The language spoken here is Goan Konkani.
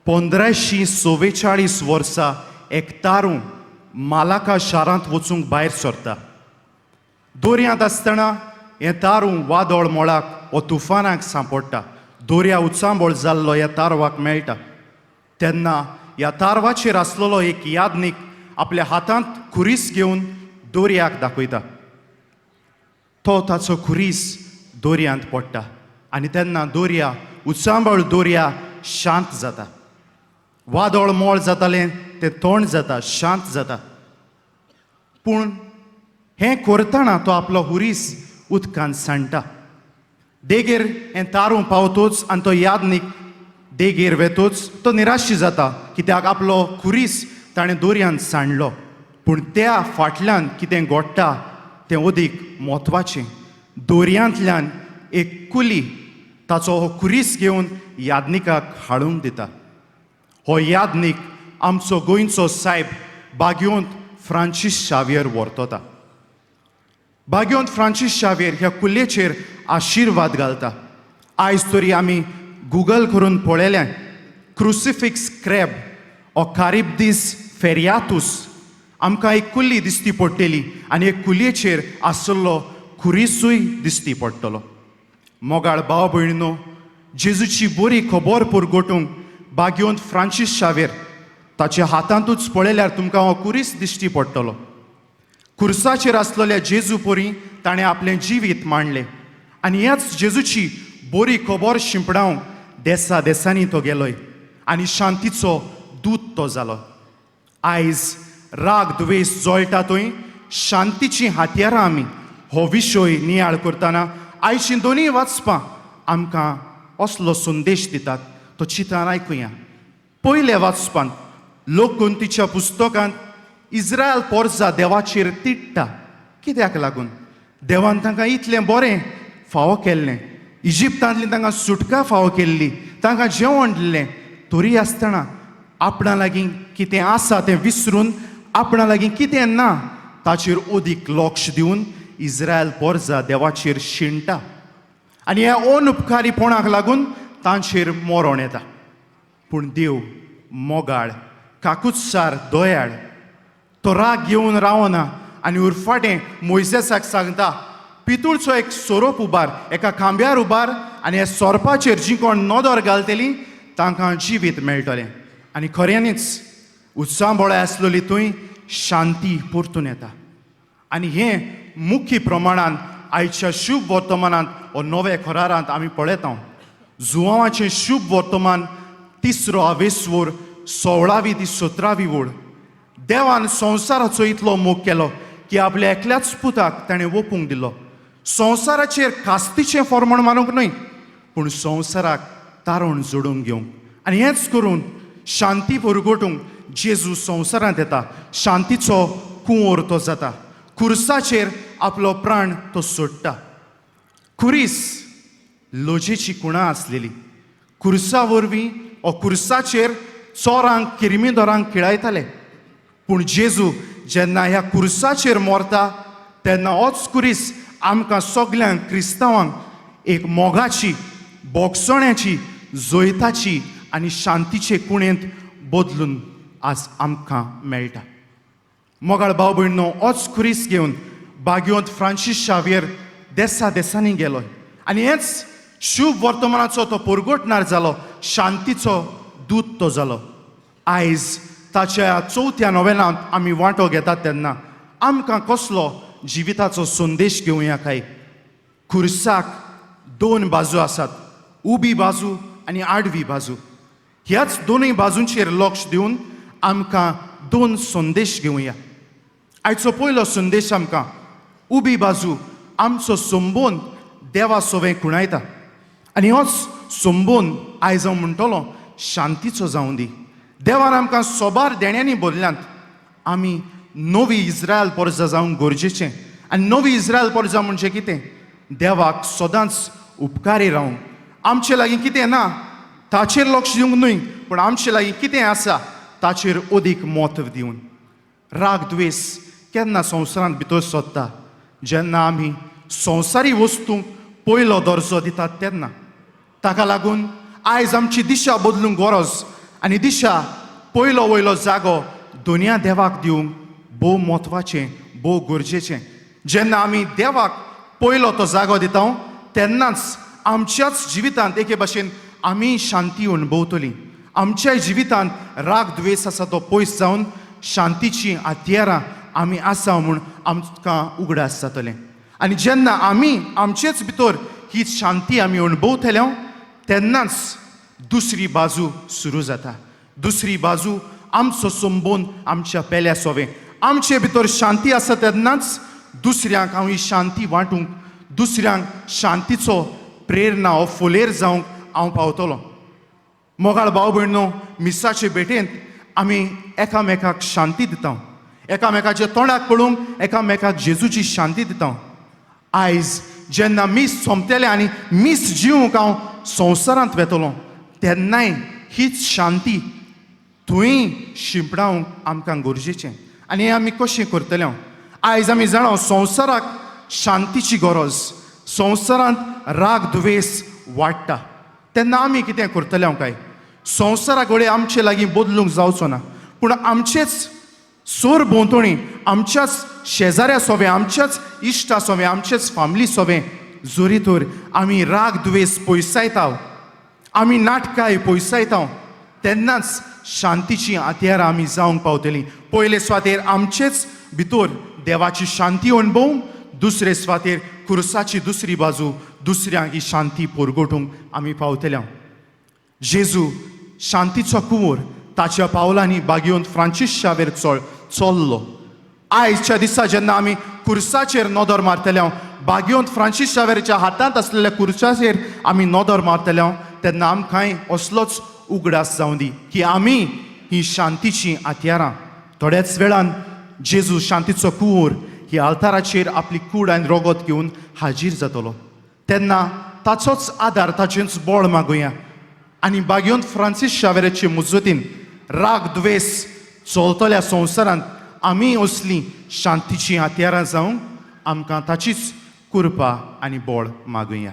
1544 वर्सा एक तारूं मालाका शारांत वचूंक भायर सरता. दर्यांत आसतना हें तारूं वादळ मोळाक वो तुफानाक सांपडटा. दर्या उचांबळ जाल्लो ह्या तारवाक मेळटा तेन्ना ह्या तारवाचेर आसलेलो एक यादनीक आपल्या हातांत खुरीस घेवन दर्याक दाखयता. तो ताचो खुरीस दर्यांत पडटा आनी तेन्ना दर्या उचांबळ दर्या शांत जाता. वादळ मोळ जातालें तें तोंड जाता, शांत जाता. पूण हें करतना तो आपलो हुरीस उदकांत सांडटा. देगेर हें तारूं पावतोच आनी तो यादनीक देगेर वेतोच तो निराशी जाता, कित्याक आपलो खुरीस ताणें दर्यांत सांडलो. पूण त्या फाटल्यान कितें घडटा तें अदीक म्हत्वाचें. दर्यांतल्यान एक कुली ताचो हो खुरीस घेवन यादनिकाक हाडूंक दिता. हो यादनीक आमचो गोंयचो सायब बागयोंत फ्रांसीस शावियर व्हरतोता. बागयोंत फ्रांसीस शावियर ह्या कुल्लेचेर आशिर्वाद घालता. आयज तरी आमी गुगल करून पळयलें, क्रुसिफिक्स क्रॅब ओ कारिबदीस फेरयातूस, आमकां एक कुल्ली दिसती पडटली आनी एक कुलयेचेर आसलो खुरीसूय दिसती पडटलो. मोगाळ भाव भयणीनो, जेजूची बरी खबर पुरगोटूंक बागयोंत फ्रांसीस शावेर ताच्या हातांतूच पळयल्यार तुमकां हो कुरीस दिश्टी पडटलो. खुर्साचेर आसलेल्या जेजू परी ताणें आपलें जिवीत मांडलें आनी ह्याच जेजूची बरी खबर शिंपडावंक देसा देसांनी तो गेलोय आनी शांतीचो दूत तो जालो. आयज राग द्वेश जळटा थंय शांतीचीं हातयारां आमी हो विशय नियाळ करतना आयचीं दोनूय वाचपां आमकां असलो संदेश दितात, तो चिंतान आयकुया. पयल्या वाचपांत लोकगंतीच्या पुस्तकांत इस्रायल पोरजा देवाचेर तिडटा. कित्याक लागून? देवान तांकां इतलें बरें फावो केल्लें, इजिप्तांतली तांकां सुटका फावो केल्ली, तांकां जेवण दिल्लें, तरी आसतना आपणा लागीं कितें आसा तें विसरून आपणा लागीं कितें ना ताचेर अदीक लक्ष दिवन इस्रायल पोरजा देवाचेर शिणटा आनी ह्या अनुपकारीपणाक लागून तांचेर मरण येता. पूण देव मोगाळ, काकुत्सार, दयाळ. तो राग घेवन रावना आनी उरफाटें मोयजेसाक सांगता, पितूळचो एक सोरोप उबार, एका खांब्यार उबार आनी ह्या सोरपाचेर जी कोण नदर घालतली तांकां जिवीत मेळटलें. आनी खऱ्यांनीच उत्सांबोळे आसलेली थंय शांती परतून येता. आनी हें मुख्य प्रमाणान आयच्या शुभ वर्तमानांत वो नव्या करारांत आमी पळयता. जुवांवाचें शुभ वर्तमान तिसरो आवेसवर 16वी ती 17वी वळ. देवान संवसाराचो इतलो मोग केलो की आपल्या एकल्याच पुताक ताणें ओपूंक दिलो, संवसाराचेर कास्तीचें फॉर्मण मारूंक न्हय, पूण संवसाराक तारण जोडून घेवंक. आनी हेंच करून शांती पुरगोटूंक जेजू संवसारांत येता. शांतीचो कुंवर तो जाता. खुर्साचेर आपलो प्राण तो सोडटा. खुरीस लजेची कुणा आसलेली. खुर्सा वरवीं ओ खुर्साचेर चोरांक किरमीदोरांक खिळायताले. पूण जेजू जेन्ना ह्या खुर्साचेर मरता तेन्ना होच खुरीस आमकां सगल्यांक क्रिस्तांवांक एक मोगाची, बोगसण्याची, जैताची आनी शांतीचे कुणेंत बदलून आज आमकां मेळटा. मोगाळ भाव भयणो, होच खुरीस घेवन बागयोंत फ्रांसीस शावियर देसा देसांनी गेलो आनी हेंच शुभ वर्तमानाचो तो परगटणार जालो. शांतीचो दूत तो जालो. आयज ताच्या चवथ्या नोवेलांत आमी वांटो घेतात तेन्ना आमकां कसलो जिविताचो संदेश घेवया काय? खुर्साक दोन बाजू आसात, उबी बाजू आनी आडवी बाजू. ह्याच दोनूय बाजूंचेर लक्ष दिवन आमकां दोन संदेश घेवया. आयचो पयलो संदेश आमकां उबी बाजू आमचो संबंद देवा सोवें खुणायता आनी होच संबंद आयज हांव म्हणटलो शांतीचो जावं दी. देवान आमकां सोबार देण्यांनी भरल्यांत. आमी नवी इस्रायल पोरजा जावंक गरजेचें. आनी नवी इस्रायल पोरजा म्हणजे कितें? देवाक सदांच उपकारी रावूंक. आमचे लागीं कितें ना ताचेर लक्ष दिवंक न्हय, पूण आमचे लागीं कितें आसा ताचेर अदीक म्हत्व दिवन. राग द्वेस केन्ना संवसारांत भितर सोदता? जेन्ना आमी संवसारी वस्तूंक पयलो दर्जो दितात तेन्ना. ताका लागून आयज आमची दिशा बदलूंक गरज. आनी दिशा पयलो वयलो जागो दुनिया देवाक दिवंक भोव म्हत्वाचें, भोव गरजेचें. जेन्ना आमी देवाक पयलो तो जागो दिता तेन्नाच आमच्याच जिवितांत एके भाशेन आमी शांती अणभवतली. आमच्याय जिवितांत राग द्वेस आसा तो पयस जावन शांतीची हत्यारां आमी आसा म्हूण आमकां उगडास जातलें. आनी जेन्ना आमी आमचेच भितर ही शांती आमी अणभवतले तेन्नाच दुसरी बाजू सुरू जाता. दुसरी बाजू आमचो संबंद आमच्या पेल्या सोवें. आमचे भितर शांती आसा तेन्नाच दुसऱ्यांक हांव ही शांती वांटूंक, दुसऱ्यांक शांतीचो प्रेरणा हो फुलेर जावंक हांव पावतलो. मोगाळ भाव भयणो, मिसाचे भेटेंत आमी एकामेकाक शांती दिता, एकामेकाच्या तोंडाक पळोवंक एकामेकाक जेजूची शांती दिता. आयज जेन्ना मीस सोंपतलें आनी मीस जिवंक हांव संवसारांत वेतलो तेन्नाय हीच शांती थंय शिंपडावंक आमकां गरजेचें. आनी हें आमी कशें करतले? आयज आमी जाणा संवसाराक शांतीची गरज, संवसारांत राग दुवेस वाडटा. तेन्ना आमी कितें करतले काय? संवसारा घडये आमचे लागीं बदलूंक जावचो ना, पूण आमचेच सोर भोंवतणी, आमच्याच शेजाऱ्या सोवें, आमच्याच इश्टा सोवें, आमचेच फामिली सोवें जरी तर आमी राग दुवेस पयसायता, आमी नाटकाय पयसायता, तेन्नाच शांतीची हत्यारां आमी जावंक पावतलीं. पयले सुवातेर आमचेच भितर देवाची शांती अणभवूंक, दुसरे सुवातेर खुर्साची दुसरी बाजू दुसऱ्यांक ही शांती परगटूंक आमी पावतले. जेजू शांतीचो कुंवर, ताच्या पावलांनी बागेवन फ्रांसीस शावेर चल्लो. आयच्या दिसा जेन्ना आमी खुर्साचेर नदर मारतले, बागेवन फ्रांसीस शावेरच्या हातांत आसलेल्या खुर्साचेर आमी नदर मारतले, तेन्ना आमकांय असलोच उगडास जावं दी की आमी ही शांतीची हत्यारां. थोड्याच वेळान जेजू शांतीचो कुंवर ही आल्ताराचेर आपली कूड आनी रोगत घेवन हाजीर जातलो. तेन्ना ताचोच आदार, ताचेंच बळ मागुया आनी बागेवन फ्रांसीस शावेराचे मुजतीन राग द्वेस चलतल्या संवसारांत आमी असलीं शांतीचीं हत्यारां जावंक आमकां ताचीच कृपा आनी बळ मागुया.